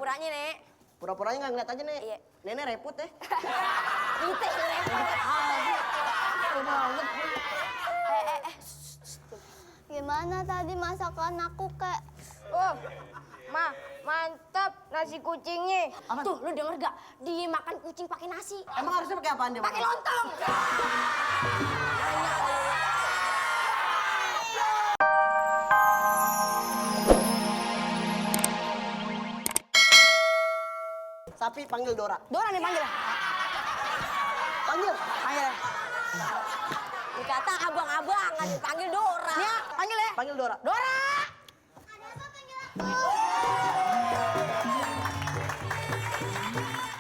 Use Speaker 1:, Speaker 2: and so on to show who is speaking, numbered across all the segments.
Speaker 1: Pura-puranya, Nek.
Speaker 2: Pura-puranya nggak ngeliat aja, Nek.
Speaker 1: Iya.
Speaker 2: Nenek repot ya.
Speaker 1: Kita yang repot.
Speaker 3: Gimana tadi masakan aku, Kak?
Speaker 1: Oh, mantap nasi kucingnya.
Speaker 2: Apa?
Speaker 1: Tuh, lu denger gak? Dia makan kucing pakai nasi.
Speaker 2: Emang harusnya pakai apaan dia?
Speaker 1: Pakai lontong.
Speaker 2: Sapi panggil Dora.
Speaker 1: Dora nih panggil.
Speaker 2: Panggil.
Speaker 1: Panggil. Dikata abang-abang, nggak dipanggil Dora. Ya, panggil ya.
Speaker 2: Panggil Dora.
Speaker 1: Dora.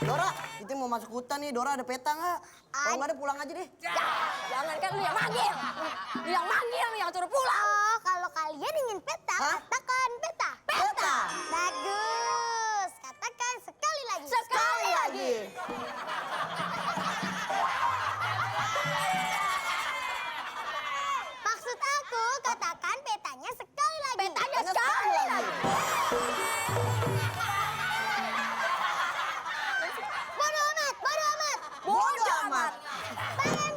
Speaker 2: Dora, kita mau masuk hutan nih. Dora ada peta nggak? Kalau nggak ada pulang aja deh.
Speaker 1: Jangan kan lu yang manggil. Lu yang manggil, lu yang suruh pulang.
Speaker 3: Oh, kalau kalian ingin peta,
Speaker 2: Hah?
Speaker 3: katakan peta.
Speaker 2: Peta.
Speaker 3: Bagus. Katakan sekali lagi.
Speaker 1: Sekali lagi.
Speaker 3: Maksud aku, katakan petanya sekali lagi.
Speaker 1: Petanya sekali lagi.
Speaker 3: Bodoh amat, bodoh amat.
Speaker 1: Bodoh amat.
Speaker 3: Bang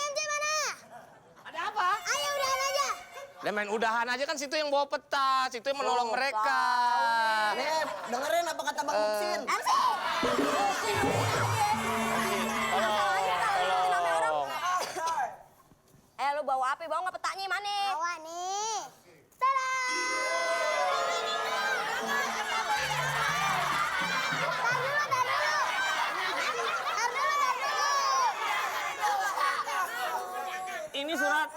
Speaker 3: MJ mana?
Speaker 4: Ada apa?
Speaker 3: Ayo udahan aja.
Speaker 4: Dia main udahan aja kan situ yang bawa peta, situ yang menolong mereka.
Speaker 2: Nih, dengerin apa kata Bang Muksin.
Speaker 1: Lu bawa apa? Bawa nggak petanya mana?
Speaker 3: Bawa nih. Tada!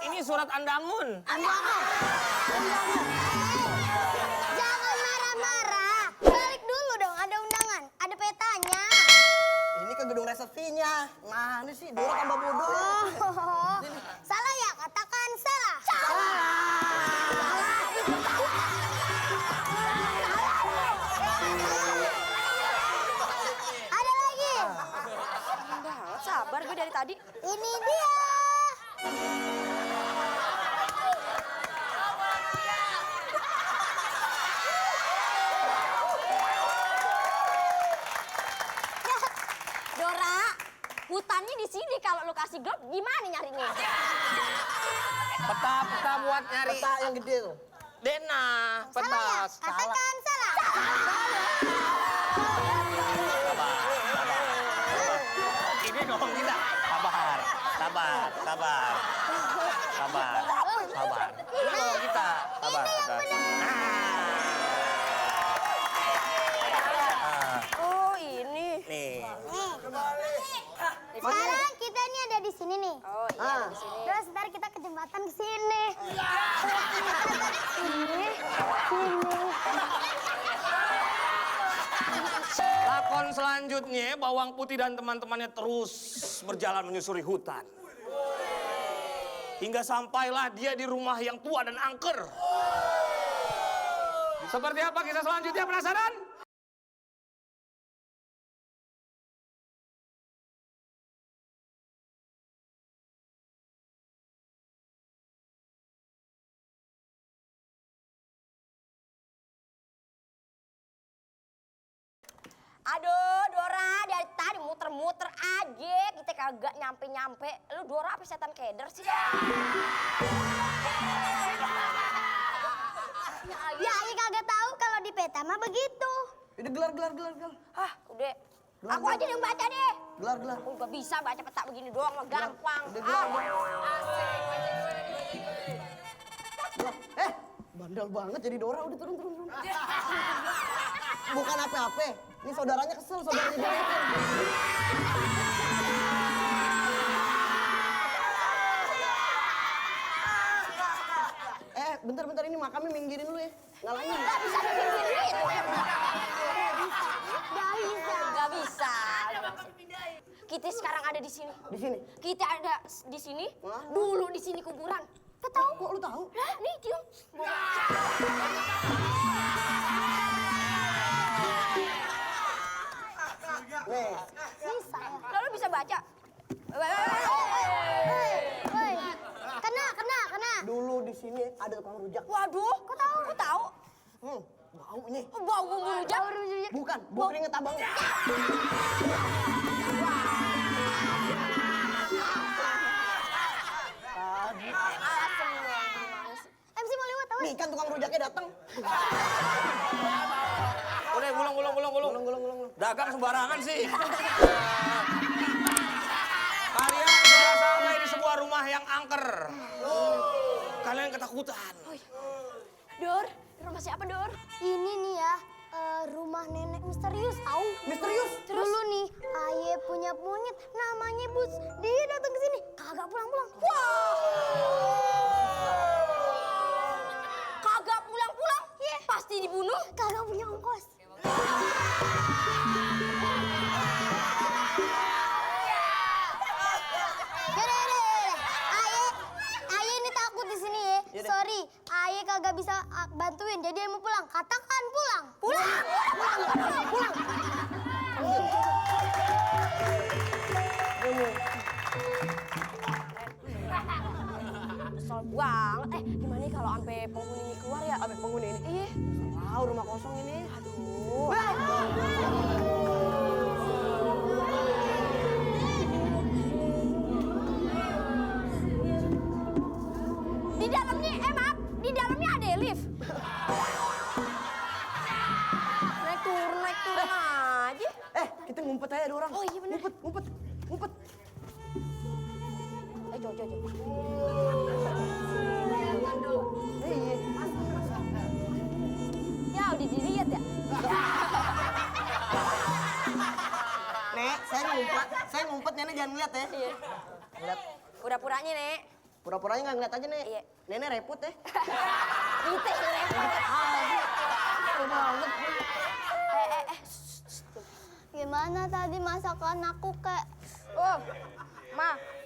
Speaker 4: Ini surat Andangun.
Speaker 3: Jangan marah-marah. Balik dulu dong, ada undangan, ada petanya.
Speaker 2: Ini ke gedung resepsinya. Mana sih? Dora tambah bodoh.
Speaker 3: Oh, salah ya, katakan salah. Ada lagi.
Speaker 1: Sabar gue dari tadi.
Speaker 3: Ini dia.
Speaker 1: Dora, hutannya di sini. Kalau lu kasih glove, gimana nyarinya?
Speaker 4: Peta buat nyari.
Speaker 2: Peta yang gede tuh.
Speaker 4: Dena, peta.
Speaker 3: Salah ya, katakan salah.
Speaker 4: Ini dong kita. Sabar. Ini dong kita. Sabar.
Speaker 1: Oh, ini.
Speaker 4: Nih.
Speaker 3: Sekarang kita ini ada di sini nih.
Speaker 1: Oh, iya
Speaker 2: Ah.
Speaker 1: di sini.
Speaker 3: Terus ntar kita ke jembatan ke sini.
Speaker 4: Lakon selanjutnya, Bawang Putih dan teman-temannya terus berjalan menyusuri hutan. Hingga sampailah dia di rumah yang tua dan angker. Seperti apa kisah selanjutnya, penasaran?
Speaker 1: Aduh, Dora, dari tadi muter-muter aja. Kita kagak nyampe-nyampe. Lu Dora apa setan keder sih?
Speaker 3: Ya, Ai kagak tahu kalau di peta mah begitu.
Speaker 2: Udah gelar.
Speaker 1: Hah, udah. Aku aja yang baca deh.
Speaker 2: Gelar.
Speaker 1: Aku juga bisa baca peta begini doang, mah gampang.
Speaker 2: Udah gelar. Bandel banget jadi Dora. Udah turun. Bukan apa-apa. Ini saudaranya kesel, saudaranya dia. Bentar ini makamnya minggirin lu ya. Ngalangin.
Speaker 1: Gak bisa dipinggirin.
Speaker 3: Gak bisa.
Speaker 1: Gak bisa. Kita sekarang ada di sini.
Speaker 2: Di sini.
Speaker 1: Kita ada di sini.
Speaker 2: Hah?
Speaker 1: Dulu di sini kuburan.
Speaker 2: Kau tahu? Kok lu tahu?
Speaker 1: Lah, nih diam.
Speaker 2: Nih.
Speaker 3: Bisa ya.
Speaker 1: Lalu bisa baca.
Speaker 3: Woi. Kena.
Speaker 2: Dulu di sini ada tukang rujak.
Speaker 1: Waduh, kok tahu? Kok tahu?
Speaker 2: Bau ini.
Speaker 1: Oh, bau bumbu rujak.
Speaker 2: Bukan, bau keringet abang.
Speaker 3: MC mau lewat tahu?
Speaker 2: Nih kan tukang rujaknya datang.
Speaker 4: Udah, gulung. Dagang sembarangan sih. Kalian sudah sampai di sebuah rumah yang angker. Kalian ketakutan.
Speaker 1: Dor, rumah siapa, Dor?
Speaker 3: Ini nih ya, rumah nenek misterius tahu?
Speaker 2: Misterius?
Speaker 3: Terus dulu nih, Aye punya monyet namanya Bus. Dia datang ke sini, kagak pulang-pulang.
Speaker 1: Kagak pulang-pulang? Pasti dibunuh.
Speaker 3: Kagak punya ongkos. Yaudah. Aye ini takut di sini ya.
Speaker 2: Yaudah.
Speaker 3: Sorry, Aye kagak bisa bantuin. Jadi Aye mau pulang. Katakan pulang. Pulang.
Speaker 1: Kesel banget. Gimana nih kalau sampai penghuni ini keluar ya?
Speaker 2: Apa penghuni ini?
Speaker 1: Iya.
Speaker 2: Wow, rumah kosong ini.
Speaker 1: Aduh. Di dalamnya ada lift. Naik turun aja.
Speaker 2: Kita ngumpet aja ada orang.
Speaker 1: Oh iya bener.
Speaker 2: Ngumpet.
Speaker 1: Coba.
Speaker 2: Iya.
Speaker 1: Ya udah dilihat ya.
Speaker 2: Nek, saya ngumpet, Nenek jangan ngeliat ya.
Speaker 1: Iya.
Speaker 2: Ngeliat.
Speaker 1: Pura-puranya, Nek.
Speaker 2: Pura-puranya nggak ngeliat aja, Nek.
Speaker 1: Iya.
Speaker 2: Nenek repot ya.
Speaker 1: Kita yang repot.
Speaker 3: Gimana tadi masakan aku, Kak?
Speaker 1: Oh,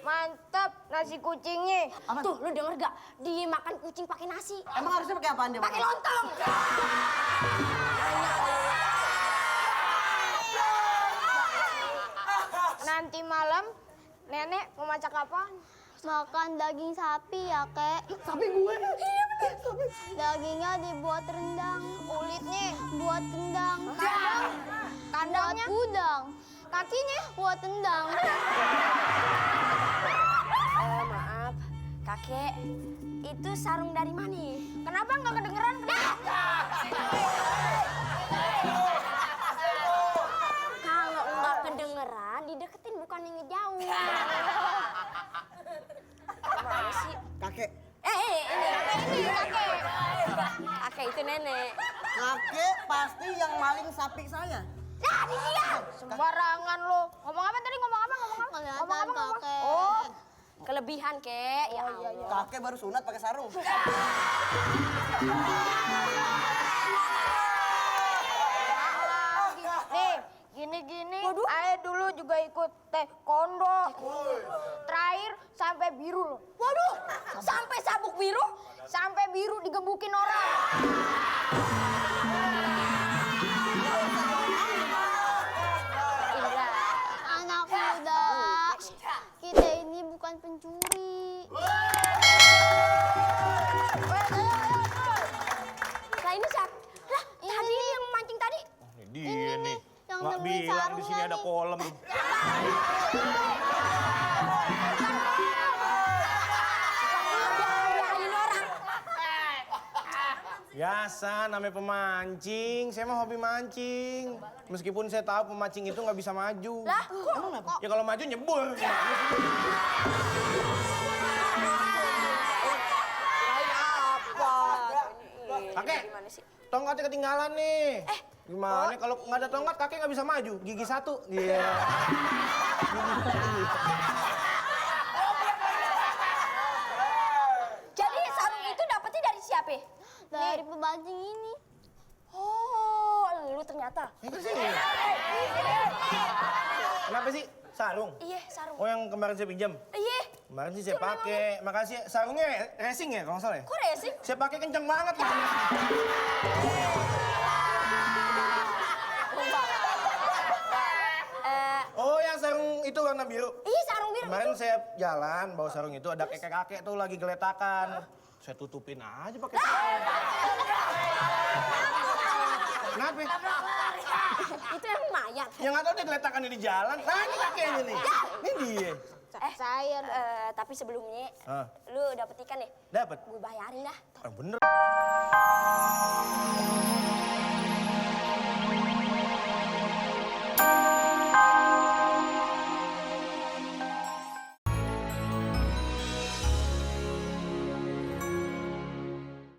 Speaker 1: mantap nasi kucingnya. Tuh, lu denger gak? Dimakan kucing pakai nasi.
Speaker 2: Emang harusnya pakai apaan dia?
Speaker 1: Pakai lontong.
Speaker 3: Nanti malam nenek mau masak apa? Makan daging sapi ya, Kek.
Speaker 2: Sapi gue.
Speaker 3: Iya bener. Dagingnya dibuat rendang, kulitnya buat kendang, kandangnya buat udang, kakinya buat tendang.
Speaker 1: Maaf, kakek. Itu sarung dari mana? Kenapa nggak kedengeran? Kalau nggak kedengeran, dideketin bukan yang ngejauh. Gimana sih?
Speaker 2: Kakek.
Speaker 1: Ini kakek. Kakek itu nenek.
Speaker 2: Kakek pasti yang maling sapi saya.
Speaker 1: Nah, dia. Sembarangan lo. Ngomong apa tadi? Ngomong apa?
Speaker 3: Kelihatan, Kakek.
Speaker 1: Oh, kelebihan, Kek. Ya Allah.
Speaker 2: Kakek baru sunat pakai sarung.
Speaker 3: Nih, gini-gini, Ae dulu juga ikut taekwondo. Terakhir sampai biru loh.
Speaker 1: Waduh, sampai sabuk biru?
Speaker 3: Sampai biru digebukin orang. Anak muda, kita ini bukan pencuri.
Speaker 1: Lah ini siapa? Lah, tadi ini yang mancing tadi.
Speaker 4: Dia nih.
Speaker 3: yang
Speaker 4: Nggak
Speaker 3: nemuin
Speaker 4: bilang di sini
Speaker 3: sarungnya
Speaker 4: ada
Speaker 3: nih.
Speaker 4: kolam.
Speaker 1: Biarin orang.
Speaker 5: Biasa, namanya pemancing. Saya mah hobi mancing. Meskipun saya tahu pemancing itu nggak bisa maju.
Speaker 1: Lah, kok?
Speaker 5: Ya kalau maju nyebur. Kakek,
Speaker 1: Gimana sih?
Speaker 5: tongkatnya ketinggalan nih. Gimana kalau nggak ada tongkat kakek nggak bisa maju. Gigi satu. Iya.
Speaker 1: Jadi sarung itu dapetnya dari siapa?
Speaker 3: Dari pemancing ini.
Speaker 1: Oh, lu ternyata.
Speaker 5: Kenapa sih? Sarung.
Speaker 1: Iya, sarung.
Speaker 5: Oh yang kemarin saya pinjam.
Speaker 1: Iya.
Speaker 5: Kemarin sih saya pakai. Makasih. Sarungnya racing ya kalau nggak salah ya?
Speaker 1: Kok racing?
Speaker 5: Saya pakai kencang banget. Oh yang sarung itu warna biru.
Speaker 1: Iya, sarung biru.
Speaker 5: Kemarin saya jalan bawa sarung itu ada kakek-kakek tuh lagi geletakan. Saya tutupin aja pakai sarung. Kenapa?
Speaker 1: Itu yang mayat.
Speaker 5: Ya nggak tahu dia geletakannya di jalan. Nah ini kakeknya nih. Ini dia.
Speaker 3: Saya
Speaker 1: Tapi sebelumnya,
Speaker 5: Ah.
Speaker 1: lu dapet ikan ya?
Speaker 5: Dapat.
Speaker 1: Gue bayarin dah.
Speaker 5: Bener.